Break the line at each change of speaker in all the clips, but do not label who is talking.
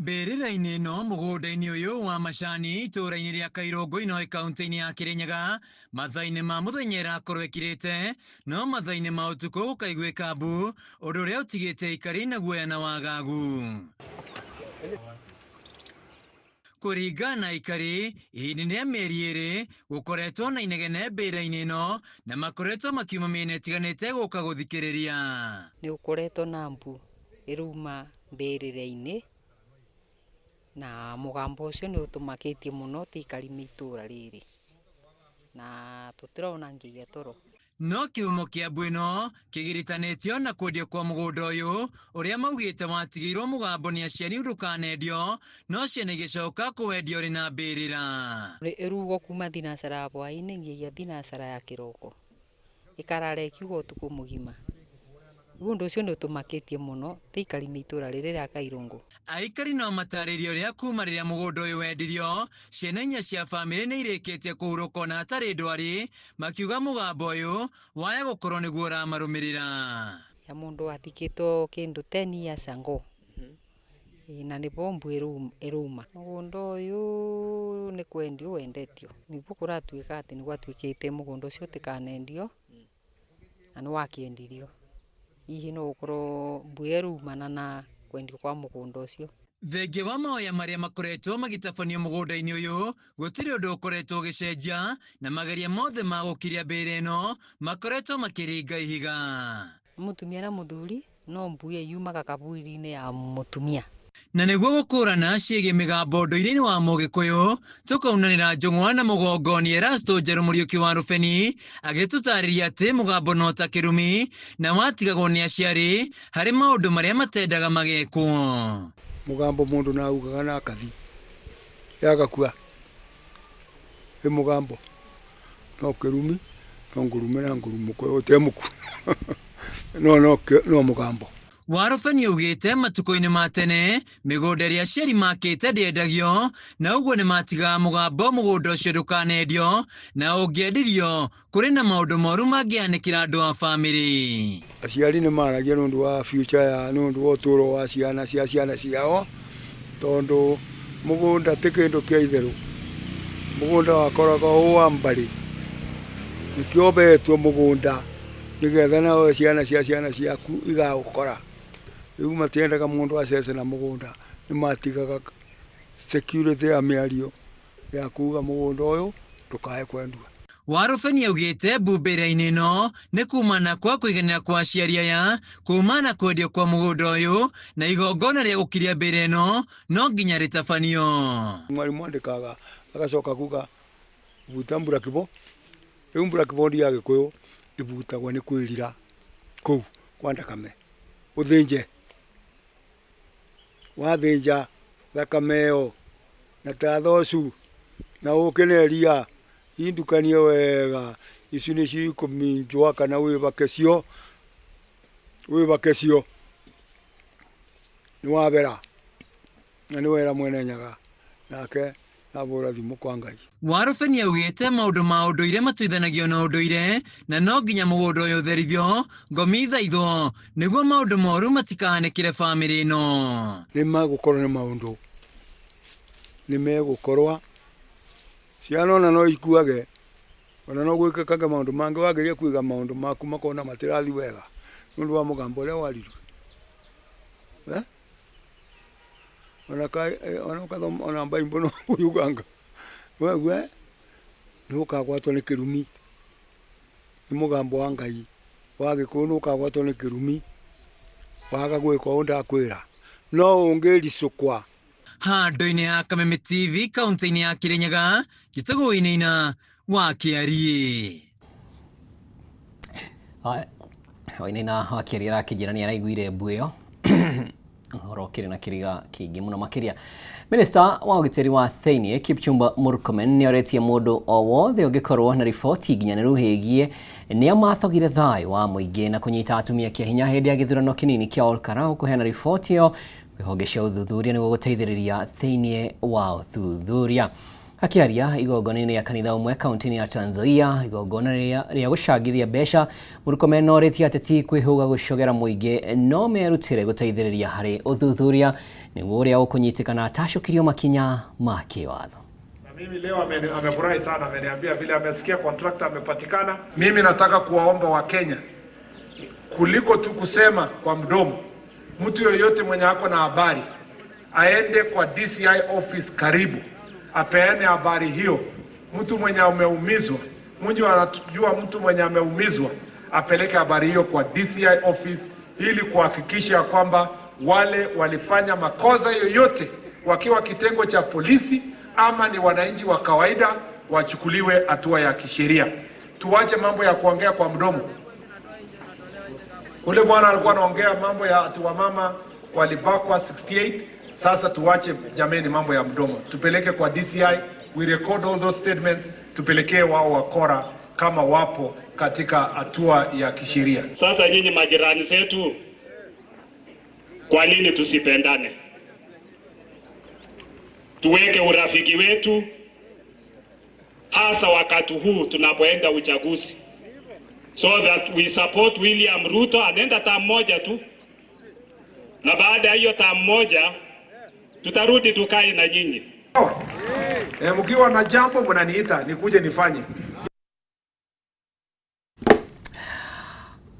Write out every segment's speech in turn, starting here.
Mbĩrĩra-inĩ ĩno mũgũnda-inĩ ũyũ wa macani itũũra-inĩ rĩa Kairũngũ Inoĩ kaunti-inĩ ya Kĩrĩnyaga mathaa-inĩ ma mũthenya ĩrakorwo ĩkirĩte no mathaa-inĩ ma ũtukũ gũkaiguĩka mbu ũndũ ũrĩa ũtigĩte aikari na guoya na wagagu. Kũringana na aikari, ihinda-inĩ rĩa mĩeri ĩrĩ gũkoretwo na inegene mbĩrĩra-inĩ ĩno na makoretwo makiuma mĩena ĩtiganĩte gũka gũthikĩrĩria.
Nĩ gũkoretwo na mbu ĩrauma mbĩrĩra-inĩ, na mũgambo ũcio nĩ ũtũmakĩtie mũno ta aikari a itũra rĩrĩ, na tũtirona nginya toro.
No kĩhumo kĩa mbu ĩno kĩgiritanĩtio na kwendio kwa mũgũnda ũyũ ũrĩa maugĩte watigĩirwo mũgambo nĩ aciari ndũkanendio no ciana igĩcoka kũwendia ũrĩ na mbĩrĩra.
Ĩrugwo kuma thinacara ya hwaĩ-inĩ nginya thinacara ya kĩroko. Ĩkarara ĩkiuga ũtukũ mũgima. Rĩu ũndũ ũcio nĩ ũtũmakĩtie mũno ta aikari a itũra rĩrĩ rĩa Kairũngũ.
Aikari no matarĩrie ũrĩa kuma rĩrĩa mũgũnda ũyũ wendirio, ciana inya cia bamĩrĩ nĩ irĩkĩtie kũhurũka ona hatarĩ ndwari, makiuga mũgambo ũyũ waya gũkorwo nĩguo ũramarũmĩrĩra.
Ya mũndũ wathikĩtwo kĩndũ 10 years ago. Ĩĩ na nĩbo mbu ĩrauma. Mũgũnda ũyũ nĩ kwendio wendetio. Nĩguo kũratuĩka atĩ nĩ gwatuĩkĩte mũgũnda ũcio ũtikanendio na nĩ wakĩendirio. Hihi no gũkorwo mbu ĩyo ĩraumana na kwendio kwa mũgũnda ũcio.
Thengia wa mahoya marĩa makoretwo magĩtabanio mũgũnda-inĩ ũyũ, gũtirĩ ũndũ ũkoretwo ũgĩcenjia na mageria mothe ma gũkiria mbĩrĩra ĩno makoretwo makĩringa ihiga.
Mũtumia na mũthuri no mbu ĩyo yumaga kaburi-inĩ ya mũtumia.
Na nĩguo gũkũrana ciĩgiĩ mĩgambo ũndũire-inĩ wa Mũgĩkũyũ, tũkaunanĩra njũng'wa na mũgongo nĩ Erasto Njerũ Mũriũki wa Rũbeni agĩtũtarĩria atĩ mũgambo no ta kĩrumi na watigagwo nĩ aciari harĩ maũndũ marĩa matendaga magekwo.
Mũgambo mũndũ na augaga na akathi yagakua ĩ mũgambo no kĩrumi no ngũrume na ngũrumũke ũtemũku no no no mũgambo.
Warũbeni augĩte matukũ-inĩ ma tene mĩgũnda ĩrĩa aciari makĩte ndĩendagio na ũguo nĩ matigaga mũgambo mũgũnda ũcio ndũkanendio na ũngĩendirio kũrĩ na maũndũ moru mangĩhanĩkĩra andũ a bamĩrĩ.
Aciari nĩ maragia nĩ ũndũ wa future ya nĩ ũndũ wa ũtũũro wa ciana cia ciana ciao, tondũ mũgũnda ti kĩndũ kĩa itherũ, mũgũnda wakoragwo wĩ wa mbarĩ, nĩkĩo ũhetwo mũgũnda nĩgetha nawe ciana cia ciana ciaku igaũkora. Rĩu matiendaga mũndũ acece na mũgũnda, nĩ matigaga security ya mĩario. ya kuga mũgũnda ũyũ ndũkae kwendua.
Warũbeni augĩte mbu mbĩrĩra-inĩ ĩno nĩ kumana kwa kũiganĩra kwa aciari aya kumana na kwendio kwa mũgũnda ũyũ na igongona rĩa gũkiria mbĩrĩra ĩno no nginya rĩtabanio.
Mwarimũ andĩkaga agacoka kuga buta mburakibo, rĩu mburakibondi ya gĩkũyũ ĩbutagwo nĩ kwĩrira kũu kwa ndakame ũthĩnje. Wathĩnja thakame ĩyo na tathocu na ũkĩ na iria indukanie wega, ici nĩcio ikũminjwa kana wĩbake cio, wĩbake cio nĩ wabera na nĩ wera Mwene Nyaga nake abũra thimũ kwa Ngai.
Warũbeni augĩte maũndũ ma ũndũire matuithanagio na ũndũire na no nginya mũgũnda ũyũ ũtherithio, ngomi ithaithwo nĩguo maũndũ moru matikahanĩkĩre bamĩrĩ ĩno.
Nĩ magũkorwo nĩ maũndũ, nĩ megũkorwa, ciana ona no ikuage, ona no gwĩkĩkage maũndũ mangĩ wageria kũiga maũndũ maku makona matirathiĩ wega nĩ ũndũ wa mũgambo ũrĩa waririe. Eh? Ona ka ona ũkathoma ona Bible no kuyuganga wewe nĩ ũkagwatwo nĩ kĩrumi nĩ mũgambo wa Ngai wa Gĩkũyũ nĩ ũkagwatwo nĩ kĩrumi waga gwĩka ũũ ndakwĩra no ũngĩricũkwa.
Handũ-inĩ ha Kameme TV kaunti-inĩ ya Kirinyaga, njĩtagwo Wainaina wa Kĩariĩ.
Wainaina wa Kĩariĩ arakĩnjĩra nĩ araiguire mbu ĩyo ũhoro ũkĩrĩ na kĩriga kĩingĩ mũno makĩria. Minista wa ũgitĩri wa thĩinĩ Kipchumba Murkomen nĩ orĩtie mũndũ o wothe ũngĩkorwo na riboti nginyanĩru ĩgiĩ nĩa mathogire thayũ wa mũingĩ na kũnyita atumia kĩa hinya hĩndĩ ya gĩthurano kĩnini kĩa Olkalau kũheana riboti ĩyo kwĩ honge cia ũthuthuria nĩguo gũteithĩrĩria thĩinĩ wa ũthuthuria. Akĩaria igongona-inĩ rĩa kanitha ũmwe kaunti-inĩ ya Trans Nzoia, igongona rĩa rĩa gũcangithia mbeca, Murkomen orĩtie ateti kwĩhũga gũcogera mũingĩ no merutĩre gũteithĩrĩria harĩ ũthuthuria nĩguo ũrĩa ũkũnyitĩkana atacũkirio makinya ma kĩwatho.
Na mimi leo amefurahi sana, ameniambia vile amesikia contractor amepatikana. Mimi nataka kuwaomba Wakenya kuliko tu kusema kwa mdomo, mtu yoyote mwenye ako na habari aende kwa DCI office karibu, apeane habari hiyo. Mtu mwenye ameumizwa, mtu anajua mtu mwenye ameumizwa, apeleke habari hiyo kwa DCI office ili kuhakikisha kwamba wale walifanya makosa yoyote wakiwa kitengo cha polisi ama ni wananchi wa kawaida wachukuliwe hatua ya kisheria. Tuache mambo ya kuongea kwa mdomo. Ule bwana alikuwa anaongea mambo ya ati wamama walibakwa 68. Sasa tuache jameni mambo ya mdomo, tupeleke kwa DCI, we record all those statements, tupelekee wao wakora kama wapo katika hatua ya kisheria.
Sasa nyinyi majirani zetu, kwa nini tusipendane? Tuweke urafiki wetu, hasa wakati huu tunapoenda uchaguzi, so that we support William Ruto. Anaenda term moja tu, na baada ya hiyo term moja tutarudi tukae na nyinyi.
Mkiwa na jambo mnaniita nikuje nifanye.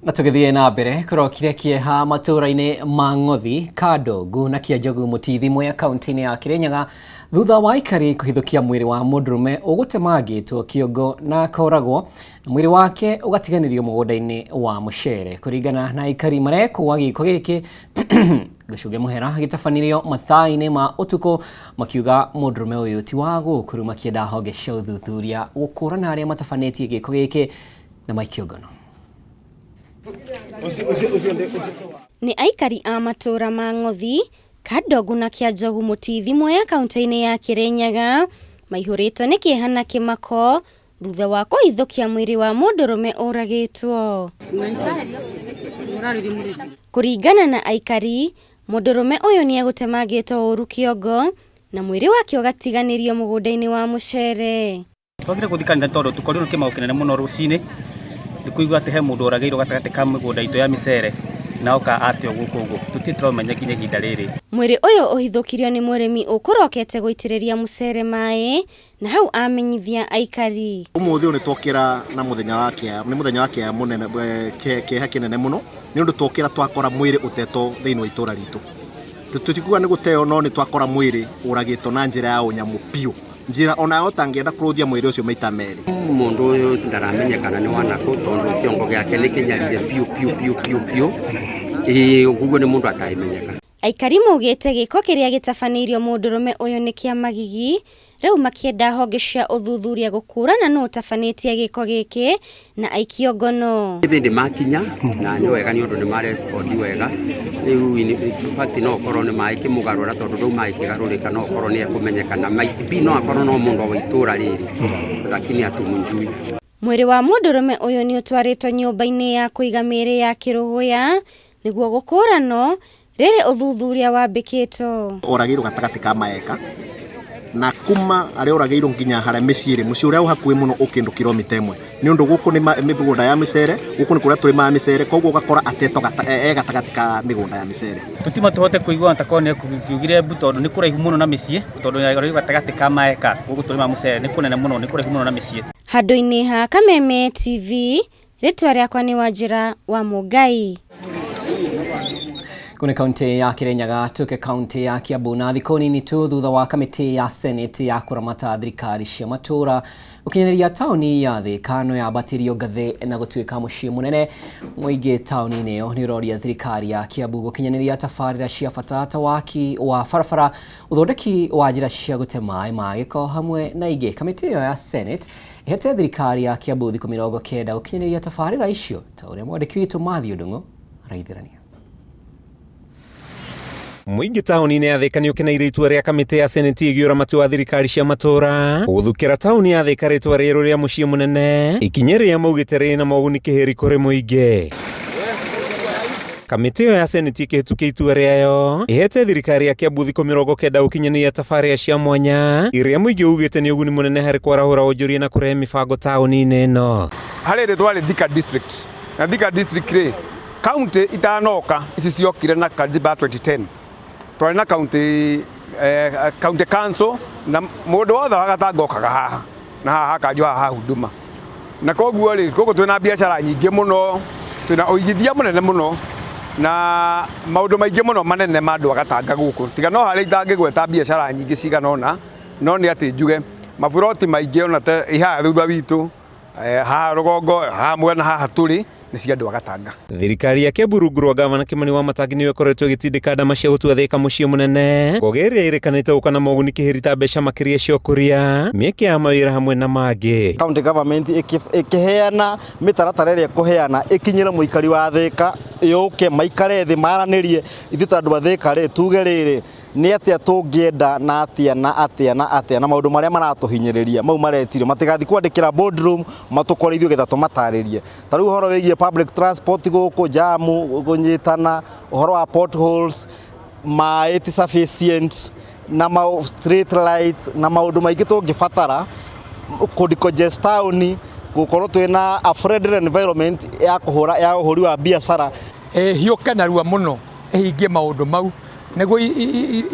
Na tũgĩthiĩ na mbere kũrokire kĩeha matũũra-inĩ ma Ng'othi, Kandongu na Kĩanjogu Mũtithi Mwea kaunti-inĩ ya Kĩrĩnyaga thutha wa aikari kũhithũkia mwĩrĩ wa mũndũrũme ũgũtemangĩtwo kĩongo na akoragwo na mwĩrĩ wake ũgatiganĩrio mũgũnda-inĩ wa mũcere. Kũringana na aikari marekũa gĩko gĩkĩ gĩcunge mũhera gĩtabanirio mathaa-inĩ ma ũtukũ makiuga mũndũrũme ũyũ ti wa gũkũ rĩu makĩenda honge cia ũthuthuria gũkũrana arĩa matabanĩtie gĩko gĩkĩ na maikio ngono.
Nĩ aikari a matũũra ma Ng'othi, Kandongu na Kĩanjogu Mũtithi Mwea kaunti-inĩ ya Kĩrĩnyaga maihũrĩtwo nĩ kĩeha na kĩmako thutha wa kũhithũkia mwĩrĩ wa mũndũrũme ũragĩtwo. Kũringana na aikari, mũndũrũme ũyũ nĩ egũtemangĩtwo ũru kĩongo na mwĩrĩ wake ũgatiganĩrio mũgũnda-inĩ wa mũcere.
Twagire gũthiĩ kanitha tondũ tũkorirwo nĩ kĩmako kĩnene mũno rũcinĩ nĩ kũigua atĩ he mũndũ ũragĩirwo gatagatĩ ka mĩgũnda itũ ya mĩcere na oka ateo gũkũ ũguo tũtirĩ tũramenya nginya ihinda rĩrĩ.
Mwĩrĩ ũyũ ũhithũkirio nĩ mũrĩmi ũkũrokete gũitĩrĩria mũcere maĩ na hau amenyithia aikari.
Ũmũthĩ ũyũ nĩ twokĩra na mũthenya wa kĩeha, nĩ mũthenya wa kĩeha mũnene, kĩeha kĩnene mũno nĩ ũndũ twokĩra twakora mwĩrĩ ũtetwo thĩinĩ wa itũra ritũ. Tũtikuga nĩ gũteo no nĩ twakora mwĩrĩ ũragĩtwo na njĩra ya ũnyamũ biũ, njĩra onawe ũtangĩenda kũrũthia mwĩrĩ ũcio maita merĩ.
Mũndũ ũyũ ndaramenyekana nĩ wanakũ tondũ kĩongo gĩake nĩ kĩnyarire biũ biũ biũ biũ biũ, ĩĩ ũguo nĩ mũndũ atangĩmenyeka.
Aikari maugĩte gĩko kĩrĩa gĩtabanĩirio mũndũrũme ũyũ nĩ kĩa magigi, rĩu makĩenda honge cia ũthuthuria gũkũrana nũ ũtabanĩtie gĩko gĩkĩ na aikio ngono.
Hĩndĩ makinya na nĩ wega nĩ ũndũ nĩ marespondi wega, rĩu in fact no ũkorwo nĩ maĩ kĩmũgarũra tondũ rĩu maĩ kĩgarũrĩka no ũkorwo nĩ ekũmenyekana, might be no akorwo no mũndũ wa itũra rĩrĩ lakini hatumjui.
Mwĩrĩ wa mũndũrũme ũyũ nĩ ũtwarĩtwo nyũmba-inĩ ya kũiga mĩĩrĩ ya Kĩrũgũya nĩguo gũkũranwo rĩrĩ ũthuthuria wambĩkĩtwo.
Oragĩirwo gatagatĩ ka maeka na kuma arĩa oragĩirwo nginya harĩa mĩciĩ ĩrĩ, mũciĩ ũrĩa wĩ hakuhĩ mũno ũkĩndũ kilomita ĩmwe nĩ ũndũ gũkũ nĩ mĩgũnda ya mĩcere, gũkũ nĩ kũrĩa tũrĩmaga mĩcere, koguo ũgakora atetwo e gatagatĩ ka mĩgũnda ya mĩcere.
Tũtima tũhote kũigua ta korwo nĩ ekukiugire mbu tondũ nĩ kũraihu mũno na mĩciĩ, tondũ arĩ gatagatĩ ka maeka gũkũ tũrĩmaga mũcere nĩ kũnene mũno, nĩ kũraihu mũno na mĩciĩ.
Handũ-inĩ ha Kameme TV, rĩtwa rĩakwa nĩ Wanjĩra wa Mũngai.
Kune kaunti ya Kirinyaga tuke kaunti ya Kiambu na thikũ nini tu thutha wa kamĩtĩ ya Senate ya kũramata thirikari cia matũũra gũkinyanĩria taũni ya Thika no yambatĩrio ngathĩ na gũtuĩka mũciĩ mũnene. Mũingĩ taũni-inĩ ĩyo nĩ ũroria thirikari ya Kiambu gũkinyanĩria tabarĩra cia bata ta waki wa barabara, ũthondeki wa njĩra cia gũte maĩ ma gĩko hamwe na ingĩ. Kamĩtĩ ĩyo ya Senate ĩhete thirikari ya Kiambu thikũ 90 gũkinyanĩria tabarĩra icio ta ũrĩa mwandĩki witũ Matthew Ndung'u araithĩrania.
Mũingĩ taũni-inĩ ya Thika nĩ ũkeneire itua rĩa kamĩtĩ ya Senate ĩgiĩ ũramati wa thirikari cia matũũra gũthukĩra taũni ya Thika rĩtwa rĩerũ rĩa mũciĩ mũnene, ikinya rĩrĩa maugĩte rĩna moguni kĩhĩri kũrĩ mũingĩ. Kamĩtĩ ĩyo ya Seneti ĩkĩhĩtũkia itua rĩayo ĩhete thirikari ya Kiambu thikũ 90 gũkinyanĩria tabarĩra cia mwanya iria mũingĩ ugĩte nĩ ũguni mũnene harĩ kwarahũra wonjoria na kũrehe mĩbango taũni-inĩ ĩno.
Harĩ rĩtwa rĩ Thika District, na Thika District rĩ, county itanoka ici ciokire na katiba ya 2010, twarĩ na county council, na mũndũ wothe wa Gatanga okaga haha na haha hakanjwo haha huduma, na koguo rĩ, gũkũ twĩna biacara nyingĩ mũno, twĩna ũigithia mũnene mũno na maũndũ maingĩ mũno manene ma andũ a Gatanga gũkũ. Tiga no harĩa itangĩgweta biacara nyingĩ cigana ũna, no nĩ atĩ njuge maburoti maingĩ ona ta haha thutha witũ, haha rũgongo, haha mwena haha tũrĩ nĩ cia andũ a Gatanga.
Thirikari ya Kiambu rungu rwa gavana Kimani Wamatangi nĩyo ĩkoretwo ĩgĩtindĩka ndama cia gũtua Thika mũciĩ mũnene, ngogĩ ĩrĩa ĩrĩkanĩte gũka na moguni kĩhĩri ta mbeca makĩria cia ũkũria, mĩeke ya mawĩra hamwe na mangĩ.
County government ĩkĩheana mĩtaratara ĩrĩa ĩkũheana ĩkinyĩre mũikari wa Thika, yũke maikare thĩ maranĩrie. Ithuĩ ta andũ a Thika rĩ, tuge rĩrĩ, nĩ atĩa tũngĩenda na atĩa na atĩa na atĩa, na maũndũ marĩa maratũhinyĩrĩria mau maretirio matigathiĩ kwandĩkĩra boardroom, matũkore ithuĩ getha tũmatarĩrie. Ta rĩu ũhoro wĩgiĩ public transport gũkũ, jamu kũnyitana, ũhoro wa potholes, maĩ ti sufficient, na street lights na maũndũ maingĩ tũngĩbatara kũ decongest town, gũkorwo twĩna a friendly environment ya kũhũra ya ũhũri wa biacara.
Ĩhiũke narua mũno ĩhingie maũndũ mau nĩguo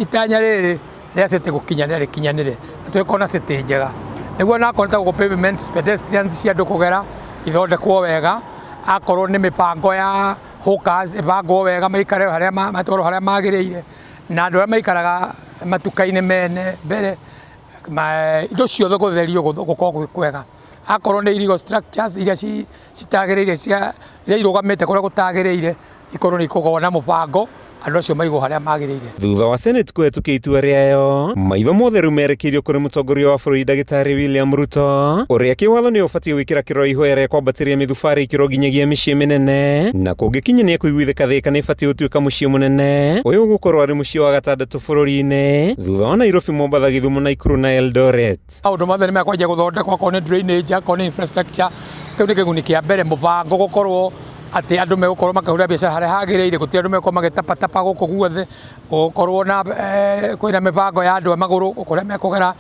itanya rĩrĩ rĩa city gũkinyanĩra rĩkinyanĩre, na tũgĩkorwo na city njega, nĩguo nakorwo ta gũkũ pavements, pedestrians cia andũ kũgera ithondekwo wega, akorwo nĩ mĩbango ya hawkers ĩbangwo wega, maikare harĩa matwarwo harĩa magĩrĩire, na andũ arĩa maikaraga matuka-inĩ mene mbere, indo ciothe gũtherio, gũkorwo gwĩ kwega. Akorwo nĩ illegal structures iria citagĩrĩire, cia iria irũgamĩte kũrĩa gũtagĩrĩire, ikorwo nĩ ikũgwo na mũbango, andũ acio maigwo harĩa magĩrĩire.
Thutha wa Senate kũhetũkia itua rĩayo, maitho mothe rĩu merekeirio kũrĩ mũtongoria wa bũrũri Ndagĩtarĩ William Ruto, ũrĩa kĩwatho nĩ ũbatiĩ gwĩkĩra kĩrore ihoya rĩa kwambatĩria mĩthubarĩ ikĩro nginyagia mĩciĩ mĩnene, na kũngĩkinya nĩ kũiguithĩka Thika nĩ ĩbatiĩ gũtuĩka mũciĩ mũnene. Ũyũ ũgũkorwo arĩ mũciĩ wa gatandatũ bũrũri-inĩ thutha wa Nairobi, Mombatha, Gĩthumo, Nakuru na Eldoret.
Maũndũ mothe nĩ mekwanjia gũthondekwo, akorwo nĩ drainage, akorwo nĩ infrastructure. Kĩu nĩ kĩguni kĩa mbere, mũbango gũkorwo atĩ andũ megũkorwo makĩhũrĩra biacara harĩa hagĩrĩire, gũtirĩ andũ megũkorwo magĩtapatapa gũkũ guothe, gũkorwo na kwĩna mĩbango ya andũ a magũrũ kũrĩa mekũgera.